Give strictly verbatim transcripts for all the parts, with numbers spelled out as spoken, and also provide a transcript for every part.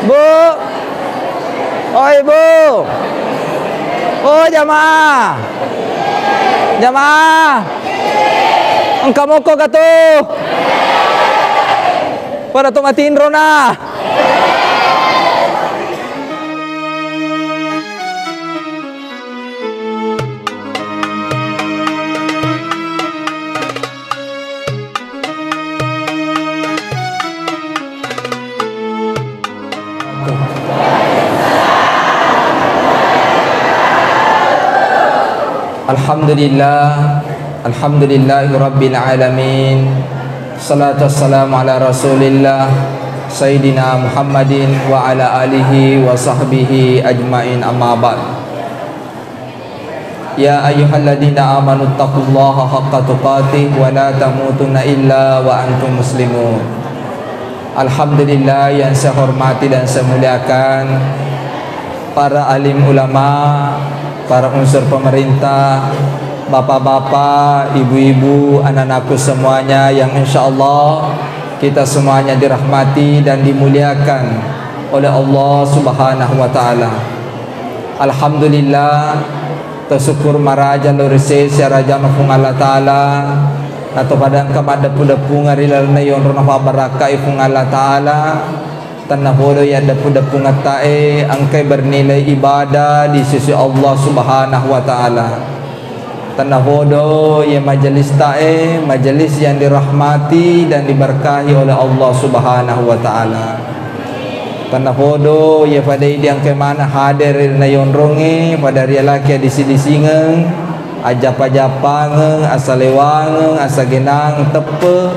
Bu, oh ibu, oh jamaah, jamaah, engka mokko katu, pada tu matinro na. Alhamdulillah, alhamdulillahi rabbil alamin. Salatu wassalamu ala Rasulillah, Sayyidina Muhammadin wa ala alihi wa sahbihi ajmain, amma ba'd. Ya ayyuhalladzina amanu taqullaha haqqa tuqatih wa la tamutunna illa wa antum muslimun. Alhamdulillah, yang saya hormati dan saya muliakan para alim ulama, para unsur pemerintah, bapak-bapak, ibu-ibu, anak-anakku semuanya yang insya Allah kita semuanya dirahmati dan dimuliakan oleh Allah Subhanahu wa Ta'ala. Alhamdulillah, tasukkuru maraja lao ri sese arajana Puang Allah Ta'ala, nato pada engka maddeppu-deppungeng ri lalenna yonrona fabbarakkai Puang Allah Ta'ala, tennapodo iya deppu-deppungettae engkai bernilai ibadah di sisi Allah Subhanahu wa Ta'ala. Tennapodo iya majelistae majelis yang dirahmati dan diberkahi oleh Allah Subhanahu wa Ta'ala. Tennapodo iya pada idi engkai maneng hadir ri nayonrongnge pada rialaki adisi-disingeng, ajjappa-jappangeng, asalewangeng, asagenang teppe,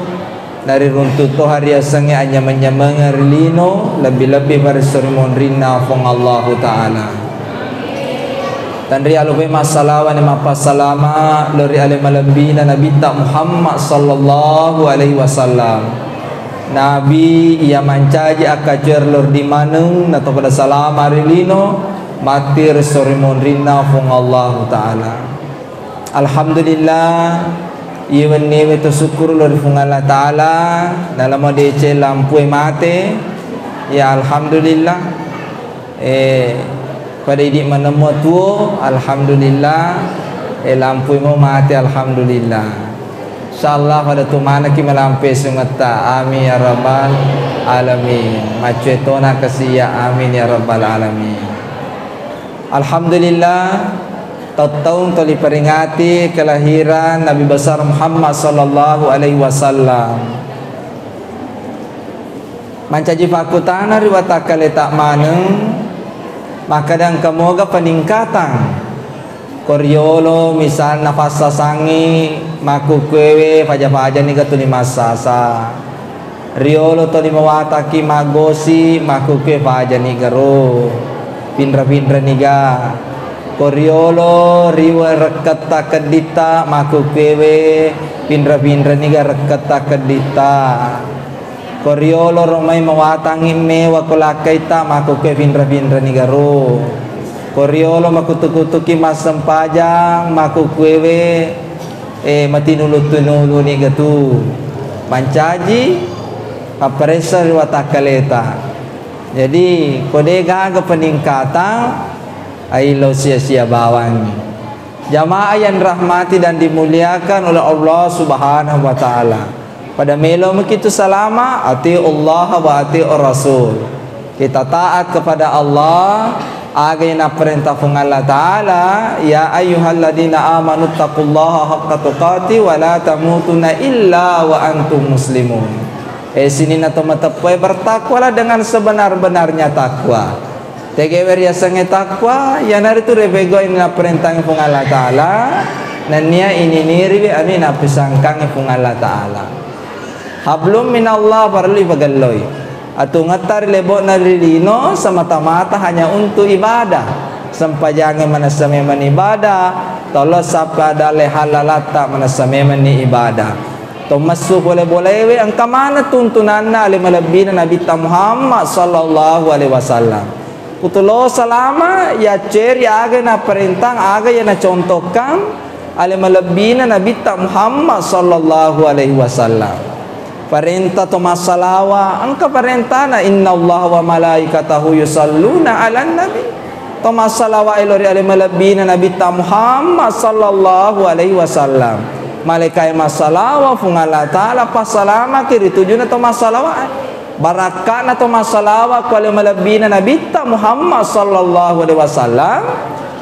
nariruntu toha riasengnge anyameng-nyamengeng ri lino, lebbi-lebbi pada esso ri monrinna Puang Allahu Ta'ala. Tanri alupoi massalawa ni mappassalama lao ri ale malebbina Nabitta Muhammad sallallahu alaihi wasallam. Nabi iya mancaji akkacoer lao ri maneng nato pada salama ri lino, matti ri esso ri monrinna Puang Allahu Ta'ala. Alhamdulillah, iya wenniwe to sukkuru lao ri Puang Allah Ta'ala, nalamo deceng lampue mate. Ya alhamdulillah. Eh, pada idi manemmo tuo, alhamdulillah. Eh, lampue mo mate, alhamdulillah. Insyaallah pada tu manekki malampe sungetta. Amin ya rabbal alamin. Maccue tona kasiya. Amin ya rabbal alamin. Alhamdulillah, taung-taung toli peringati kelahiran Nabi Besar Muhammad sallallahu alaihi wasallam. Mancaji fakkutana ri watakkaleta maneng, makkeda engka moga peningkatan. Ko riolo misalna fassasangi makkukkuewe faja-fajani ga tuli massasa. Riolo toli mawataki maggosi makkukkue fajani garo. Pinra-pinrani ga. Ko riolo riwe rekketta kedditta makkukkuewe pinra-pinrani ga rekketta kedditta. Ko riolo ro mai mawatangngi mewa ko lakkaitta makkukue pinra-pinrani garo. Ko riolo makutu-kutuki massempajang makkukkuewe, eh, matinulu-tinuluni gatu. Mancaji papparessa ri watakkaleta. Jadi ko de gaga peningkatan, ai lo sia-sia bawangngi. Jamaah yang dirahmati dan dimuliakan oleh Allah Subhanahu wa Ta'ala. Pada melo maki tu salama, atiullaha wa atiur rasul. Kita taat kepada Allah, aga yang naperintah Puang Allah Ta'ala, ya ayyuhalladzina amanu taqullaha haqqa tuqati wa la tamutunna illa wa antum muslimun. Eh, sininna to mateppoe, bertakwalah dengan sebenar-benarnya takwa. Tegewe riasengnge takwa, iyanaritu ripegau'i napparentangeng Puang Allah Ta'ala, nennia ininiriwi anu nappisangkangnge Puang Allah Ta'ala. Hablum minallah parellu ipagelloi. Atungetta ri lebo'na ri lino semata-mata hanya untuk ibadah. Sempajangnge manessa memeng ibadah, tolo sappa dalle hallalatta manessa memenni ibadah. Tommessu pole bolewe engka maneng tuntunanna ale malebbina Nabitta Muhammad sallallahu alaihi wasallam. Kutulo salama, yacceri aga napparentang, aga iya nacontohkan ale malebbina Nabitta Muhammad sallallahu alaihi wasallam. Parenta to massalawa, engka parentana, "Innallaha wa malaikatahu yusalluna 'alan nabi." To massalawa elo ri ale malebbina Nabitta Muhammad sallallahu alaihi wasallam. Malaikae massalawa, Puang Allah Ta'ala passalamaki ri tujuna to massalawa. Barakka'na to massalawa ko ale malebbina Nabitta Muhammad sallallahu alaihi wasallam,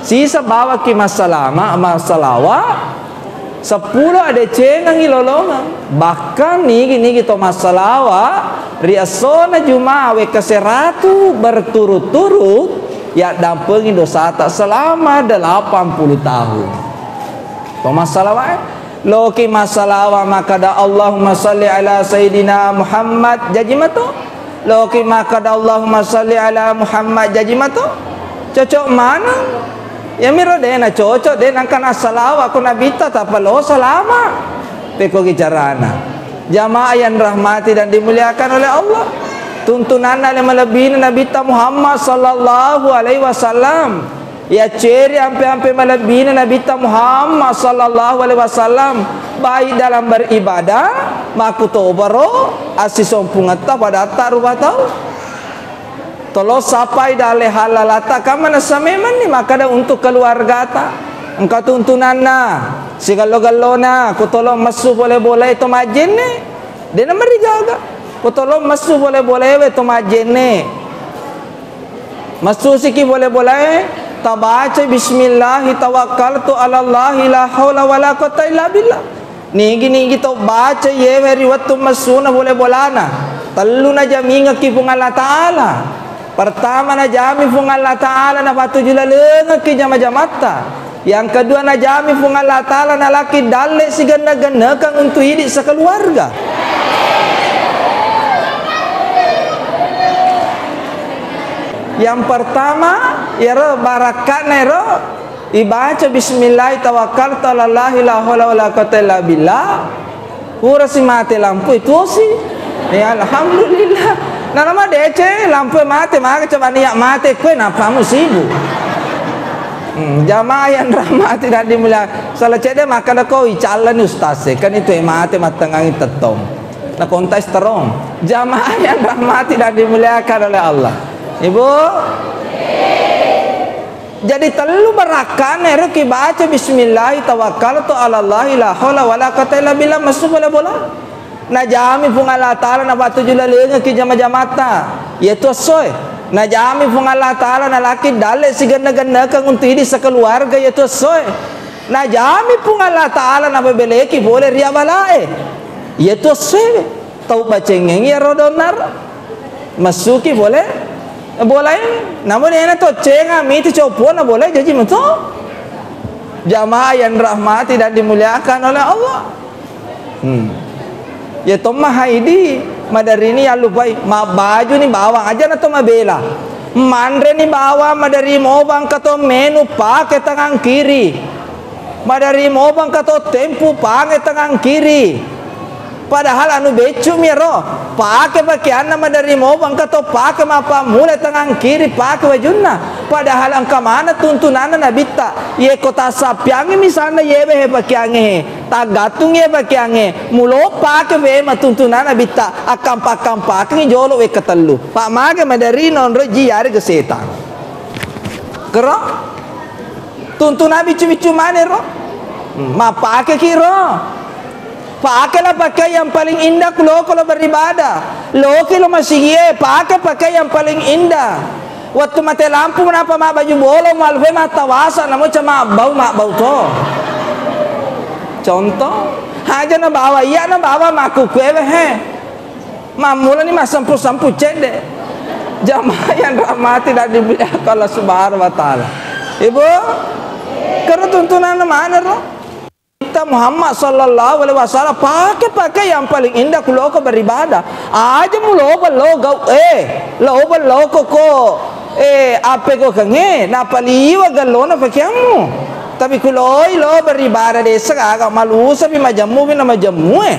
sisa bawaki massalama, massalawa, seppulo adecengengngi lolongeng. Bahkan nigi-nigi to massalawa ri essona Juma wekka seratu berturut-turut, yaddampengi dosata selama delapan puluh tahun. To massalawa, eh? Loki massalawa makkada, "Allahumma salli ala Sayyidina Muhammad," jaji mato. Loki makkada, "Allahumma salli ala Muhammad," jaji mato. Cocok maneng. Yamiro de na cocok, de nangka nassalawa ko Nabitta, tappa lo salama. Pekko ki carana. Jamaah yang rahmati dan dimuliakan oleh Allah. Tuntunanna le malebbina Nabitta Muhammad sallallahu alaihi wasallam. Yacceri ampe-ampe malebbina Nabitta Muhammad sallallahu alaihi wasallam, baik dalam beribadah, makkutobaro, assisompungetta padatta rupa tau. Tolo sappai dalle hallalatta, kamma nessa memanni makkada untuk keluargata. Engka tuntunanna, sigello-gellona, kutolo messu pole bolae to majjenne. Dena marigaga. Kutolo messu pole bolaewe to majjenne. Massusiki bole-bolae, tabaca, "Bismillahi tawakkaltu 'alallahi la haula wala quwwata illa billah." Nigi-nigi tau baca yewe ri wettu messuna bole-bolana, tellu najamingekki Puang Allah Ta'ala. Pertama, najami Puang Allah Ta'ala napatuju lalengekki jama-jamatta. Yang kedua, najami Puang Allah Ta'ala nalaki dalle sigenna-gennekang untu idi sekeluarga. Yang pertama, iyaro barakka'na ero ibaca, "Bismillah tawakkaltu 'alallahi la haula wala quwwata illa billah." Purasi mate lampu, eh, tuosi. Ya, alhamdulillah. Nana madeceng lampu mate, maka coba niat mate kue, napamu sibuk. Hmm, jamaah yang rahmati dan dimuliakan. Salah cedde makkada ko icallani ustaz e, kan itu e mate mattengangi tettong. Na kontak terong. Jamaah yang rahmati dan dimuliakan oleh Allah. Ibu? Jadi tellu barakkana ero kibaca bismillahi tawakkaltu 'alallahi la haula wala quwwata illa billah, massu bola-bola. Najami Puang Allah Ta'ala napatuju lalengekki jama-jamatta iyatu essoe. Najami Puang Allah Ta'ala nalaki dalle sigenna-gennakeng untu idi sekeluarga iyatu essoe. Najami Puang Allah Ta'ala napabeleki pole ri abalae iyatu essoe. Tau bacengengi iyaro donnaro. Massuki pole bolae. Namun ena to cenga miti copona bolae jaji meto. Jamaah yang rahmati dan dimuliakan oleh Allah. Hmm. Ya tomma haidi, madarini yallupai, mabbajuni bawang aja na to mabela. Manreni bawang madari mobang ka to menu pake tangan kiri. Madari mobang ka to tempu pange tangan kiri. Padahal anu beccu mi ero, pake pakeanna madari mobang ka to pake mappammula tangan kiri pake wajunna. Padahal engka mana tuntunanna nabitta, ye ko tasappiangi misalna yewe he pakeange he. Taggattung iya pakeangnge, mulo pake bema tuntunanna bitta, akkampa-kampakengngi jolo wekka tellu. Pa mage madari nonroi ji yarega setang. Kero? Tuntunang biccu-biccu maneng ro? Mappakeki ro? Pakelah pakaian yang paling indah ku loko lo beribadah. Loki lo masigie, pake pakaian yang paling indah. Wettu mate lampu, menapa mabbaju bolong, mallupai mattawasa, namo ca mabbau, mabbau to. Contoh, haja na bawa, iya na bawa makkukkuewe he. Mammulani massempu-sempu cedde. Jamaah yang rahmati dan dimuliakan Allah Subhanahu wa Ta'ala. Ibu, kero tuntunanna maneng ro? Nabitta Muhammad sallallahu alaihi wasallam pake-pake yang paling indah ku loko beribadah. Aja mu loba lo gau eh, loba loko ko eh, ape ko kenge, napaliwa gallona pakeammu. Tapi kuloi lo beribadah desa gaga malusa pi majemmu pi na majemmu eh.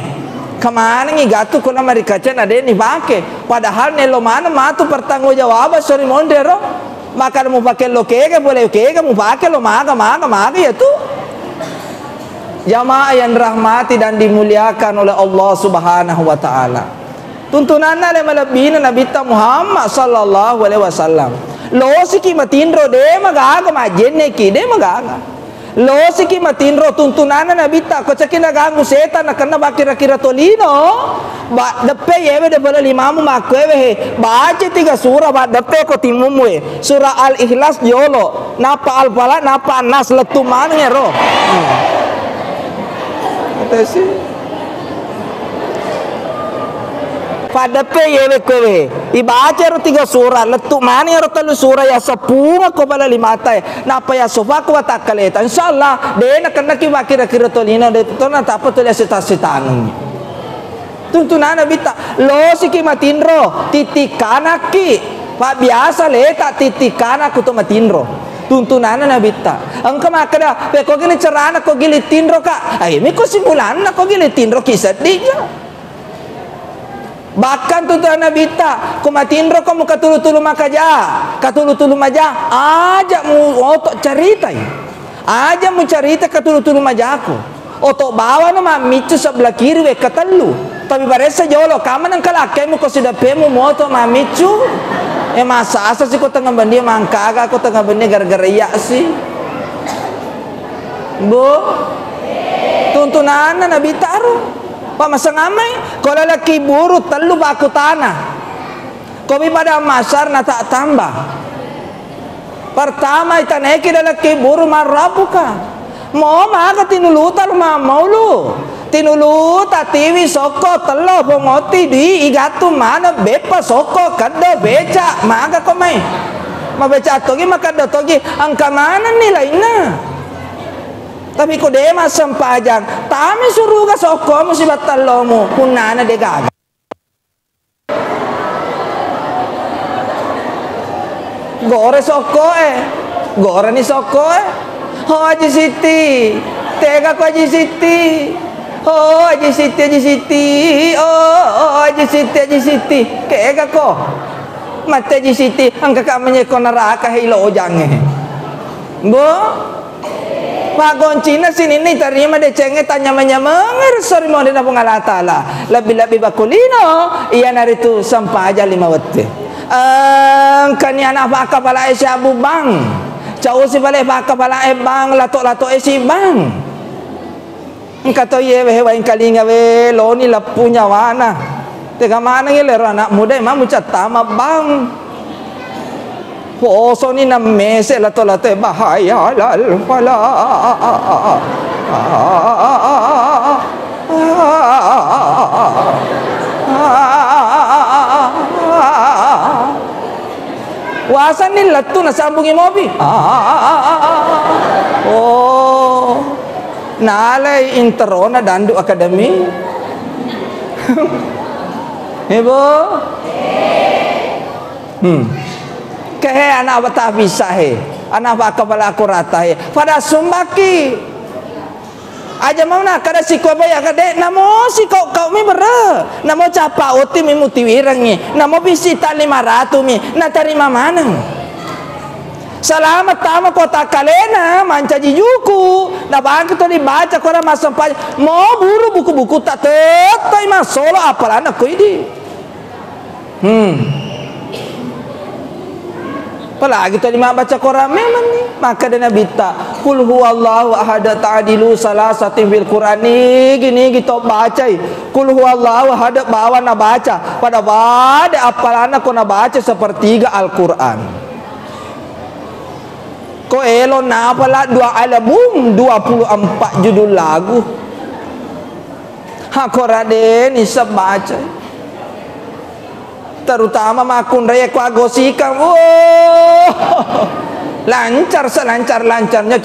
Kemanangi gatu kona marikaca na deni pake. Padahal nelo mana matu pertanggung jawaban sori mondero. Maka mu pake lo kega boleh kega mu pake lo maga maga maga ya tu. Jamaah yang dirahmati dan dimuliakan oleh Allah Subhanahu wa Ta'ala. Tuntunanna le malebbina Nabitta Muhammad sallallahu alaihi wasallam. Losiki matinro, de magaga majjenneki, de magaga. Losiki matinro, tuntunanna Nabitta, ko caki naganggu setan, nakenna bakkira-kira tolino, ba-, deppe yewe de pale limamu makkuewe he, baca tiga surah, ba-, deppe ko timmummu e. Surah Al-Ikhlas jolo, nappa Al-Falaq, nappa An-Nas, lettu maneng ero. Hmm. Kata si. Paddeppe yewe kowe. Ibaca ero tiga surah, lettu maneng ero tellu surah, ya seppunga ko bala limata e. Nappa ya sofa ko watakkaleta. Insyaallah, de nakennaki wakkira-kira tolino, de to natappa toli aseta-setaneng. Tuntunana Nabitta, losiki matinro, tittikkanakki. Pabbiasa leta tittikkanak ko to matinro. Tuntunana Nabitta. Engka makkeda, "Pekkogi ni cerana ko gili tinro ka." Ai, mi ko simulanna ko gili tinro ki seddija. Bahkan tuntunana Nabitta, ko matinro ko muka tulu-tulu makaja, katulu-tulu maja, aja mu oto caritai. Aja mucarita katulu-tulu majako. Oto bawano mammiccu sebelah kiri wekka tellu. Tapi baressa jolo, kamana engka lakkemu ko sideppemu moto mammiccu? E, masa-asa si ko tengah benni mangkaga ko tengah benni gara-gara iya si. Bu. Tuntunanna Nabitta ro. Pak masang amai, ko lalaki buru tellu baku tanah. Komi pada masar na tak tambah. Pertama, itaneki dalekki buru, "Man rabbuka?" Mo maga tinuluta lu mammaulu. Tinuluta tiwi sokko tello pongoti dui igattu maneng beppa sokko keddo beca maga ko mai. Mabeca togi makeddo togi engka manenni lainna. Tapi ko de massempajang, tami suruga sokkomu sibattellomu punnana de gaga. Gore sokkoe, goreni sokkoe. Ho Aji Sitti, tega ko Aji Sitti. Ho Aji Sitti, Aji Sitti, oh, oh, Aji Sitti, Aji Sitti. Kega ko. Mate Aji Sitti, engka ka menyeko neraka hei lojange. Bo? Paggoncinna sininna itarima decengnge tanyameng-nyamengnge resso ri monrinna Puang Allah Taala. Lebbi-lebbi bakkulino, iyanaritu sempajang lima wette. Engkani ana' pakkapalae siabu bang. Causi pale pakkapalae bang, lato-latoe si bang. Engka to iye we, waengkalinga we, loni leppu nyawana. Tega manengngi lero anak muda, emang mucattama bang. Posoni nammese lato-latoe, bahaya lal fala. Wasanni lettu nasambungi mopi. Oh. Nalai interona Dandu Academy. Hebo? Hmm. Kehe anak bata bisa he. Anak baka bala akurata he. Pada sumbaki. Aja mau nakada siko baya kade, namo siko kau mi bere. Namo capa oti mi mutiwirengi. Namo bisi ta lima ratu mi. Natarima maneng. Salama tama kota kalena, mancaji juku. Nabangke to dibaca Quran massempajang. Mo buru buku-buku ta tettoi massolo appalanna ko idi. Hmm. Apalagi to dimabbaca Quran memang ni. Maka ada Nabitta, "Qul huwallahu ahad ta'dilu salasatin fil Quran." Nigi-nigi to bacai. "Qul huwallahu ahad" bawa nabaca. Pada-pada appalanna ko nabaca sepertiga Al-Quran. Ko elo napala dua album, dua puluh empat judul lagu. Hako radeni sebbaca. Terutama makkunrai ko agosikang. Woh. Lancar selancar-lancarnya.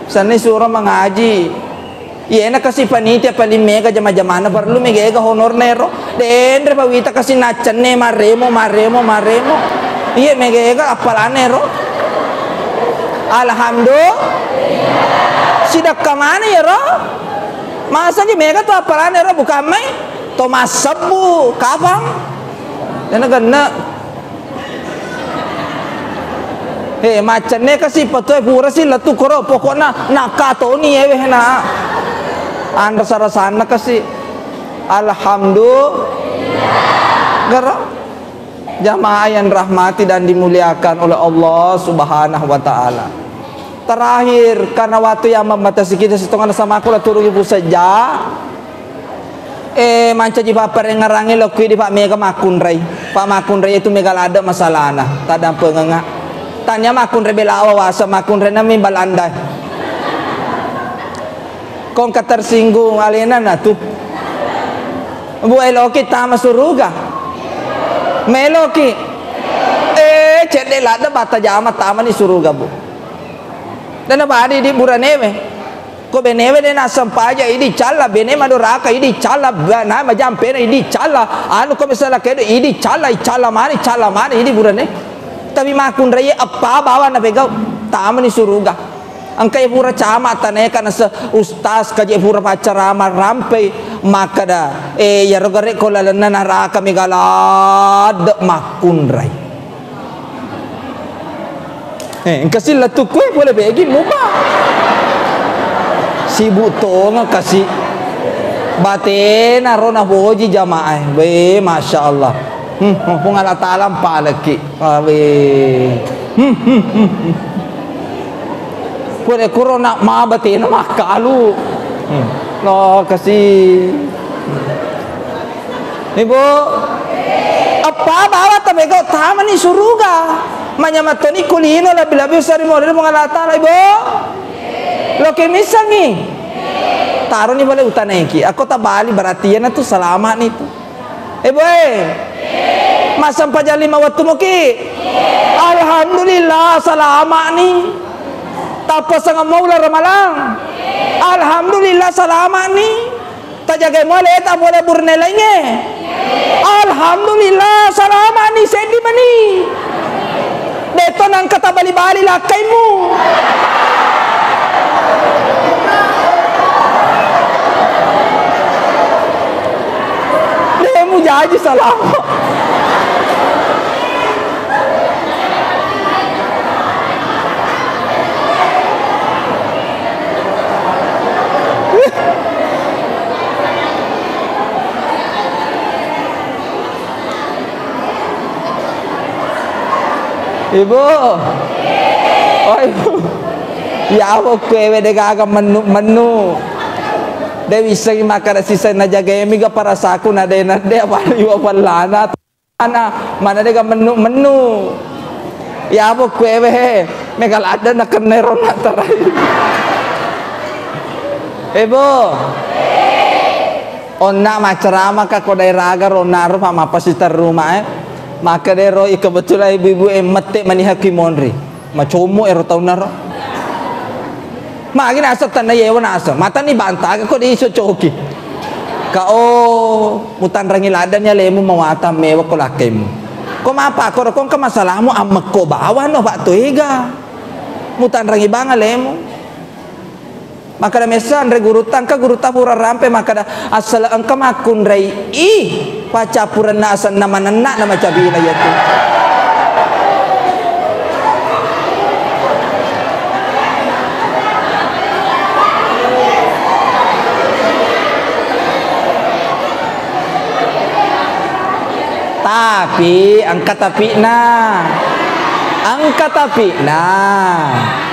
Sanni suro mangaji. Iyena kasi panitia paling mega jama-jamana, parellu mega ega honorna ero. Denre pawita kasi naccenne marremo, marremo, marremo. Iye mega ega appalanna ero. Alhamdulillah. Sidakka mana ero? Masagi mega to appalanna ero, bukan mai to massebbu kapang. Dena genne. He, maccenne kasi patoe pura si lettu koro, pokokna nakatoni ewe na. Anrasa-rasanna kasi. Alhamdulillah. Garo. Jamaah yang rahmati dan dimuliakan oleh Allah Subhanahu wa Ta'ala. Terakhir, karena waktu yang membatasi kita, setengah sama aku lah turun ibu saja. Eh, mancaji papparengngerangngi lokku idi, Pak, mega makkunrai. Pak, makkunrai itu mega ladde masalahna, taddampengengnga. Tania makkunrai belawa wasa, makkunrai nami Balanda. Kongka tersinggung alena na tu. Bu, eloki tama suruga. Meloki. Eh, cedde ladde bata jama tamani suruga, Bu. Dan apa adi di buranewe? Ko benewe de nasempaja, idi calla, bene madoraka, idi calla, ba-, na majampena, idi calla, anu ko misalna kedo, idi calla, icalla mani, calla mani, idi burane. Tapi makkunrai eppa bawa napegau, tamani suruga. Engka e pura camat taneka nase ustaz kaje pura paccarama rampei, makkada, eh, iyaro gare ko lalenna naraka mega ladde makkunrai. Eh, engka silla tukku e pole begi muba. Sibuk tonga kasi. Batena ro napoji jamaah e. Weh, Masya Allah. Hmm, Puang Allah Ta'ala mpalekki. Awe. Hmm, hmm, hmm, hmm. Pole kuro nak ma batena makkalu. Hmm. Lo kasi. Ibu, eppa bawa tabego tamani suruga. Manyamattoni kulino lebbi-lebbi usari mori Puang Allah Ta'ala, Ibu. Loke missengi. Taroni bale utanaiki. Ako tabali berarti iyana tu salama ni tu. Ibu, eh. Massempajang lima wettu muki. Alhamdulillah, salama ni. Tappa sanga mau ulara malang. Alhamdulillah, salama ni. Tajagai mua leta pole burne laingnge. Alhamdulillah, salama ni seddi mani. Deto nangka tabali-bali lakkaimu. Demu jaji salama. Ibu. Oh, Ibu. Ya, aku kue degaga menu-menu. De wissengi makkada siseng najagaemi ga parasaku na de na de apa liwa pallana. Mana, mana dega mennu-mennu. Ya apa kuewe he. Mega ladde na kenne ronna tarai. Eh, Bu. Onna maccarama ka ko daeraga ronna ro pa mappasiterru mae. Maka dero i kebetulan ibu-ibu e mette maniha ki monri. Macommo ero taunna ro. Magi naseng tenna yewa naseng. Matani bantaga ko diiso coki. Ka o mutanrangi ladani alemu mawatang mewa ko lakkemu. Ko mapa ko rokong ka masalamu ammekko bawano Pak Toega. Mutanrangi bang alemu. Makkada messa anre gurutta, engka gurutta pura rampe makkada, "Assala engka makkunrai i paccappurenna asenna manenna na macabila iyatu." Tapi engka tapi'na. Engka tapi'na.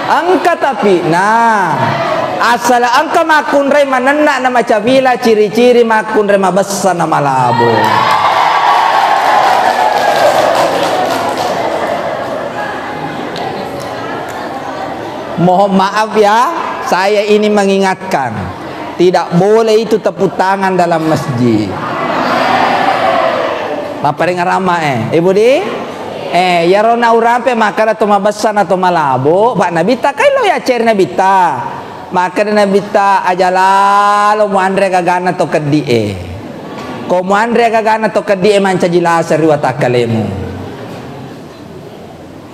Engka tapi'na. Asala engka makkunrai manenna na macabila ciri-ciri makkunrai mabessa na malabo. Mohon maaf ya, saya ini mengingatkan, tidak boleh itu tepuk tangan dalam masjid. Mapparingerang ma, eh, Ibu di? Eh, iyaro na urampe makkada to mabessa na to malabo, Pak Nabitta, kai lo yacceri Nabitta. Makkada Nabitta, aja lalo muanre gagana to keddi e. Ko muanre gagana to keddi e mancaji lasa ri watakkalemu.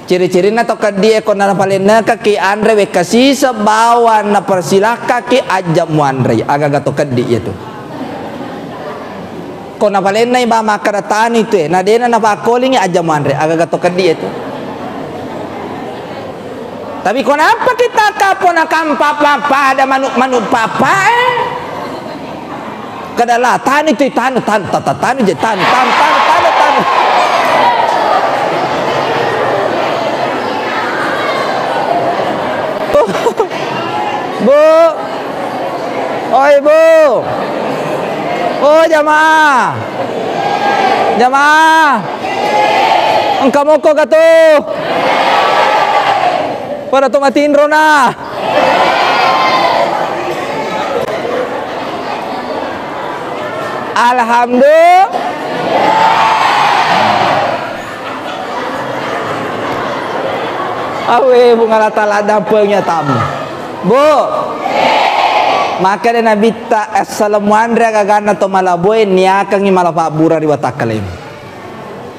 Ciri-cirinna to keddi e, ko napalennekaki anre wekka siseng bawang napersilakkaki ajja muanrei, agaga to keddi iyatu. Ko napalennai ba makkada tani tu e, na dena napakkolingi ajja muanre, agaga to keddi iyatu. Tapi ko nappa kita kapo na kampa papa ada manuk-manuk papa, eh? Kada la tanu tu tanu, tanu, tata tanu je tanu, tanu, tanu, tanu, tanu. Bu. Oi, Bu. Oh, jamaah. Jamaah. Engka moko ka tu? Pada tu matinro na. Alhamdulillah. Awe, Puang Allah Taala dampengi atamu. Bu, maka de Nabitta, "Assalamu anre agaganna to malaboe, niakangi mala pabbura ri watakkalemu."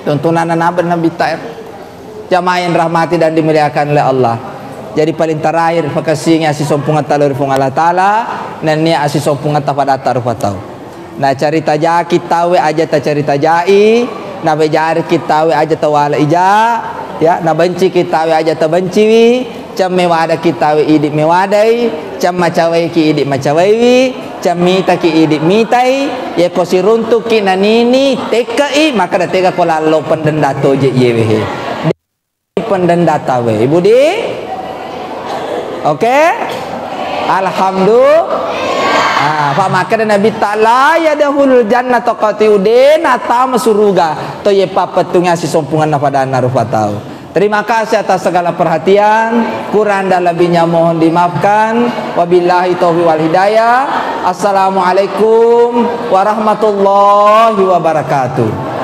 Tuntunanna nabe Nabitta, ya. Jamaah yang rahmati dan dimuliakan oleh Allah. Jadi paling terakhir, pakessingi assisompungetta lao ri Puang Allah Taala, nennia assisompungetta padatta rupa tau. Nacarita jaki tawe aja tacarita jai, nabejariki tawe aja tawala ija, ya, nabenciki tawe aja tabenciwi, cem mewadaki tawe idi mewadai, cem macawaiki idi macawaiwi, cem mitaki idi mitai, yeko siruntuki nanini tekkei, maka datega ko lallo pendenda toje iyewe he. Pendendata we, Ibu di? Oke? Alhamdulillah. Ah, fa makkeda Nabitta, "La yadkhulul jannata qati'u," de natama suruga to ye pappettungi assisompungenna padanna rupa tau. Terima kasih atas segala perhatian. Kurang dan lebihnya mohon dimaafkan. Wabillahi taufiq wal hidayah. Assalamualaikum warahmatullahi wabarakatuh.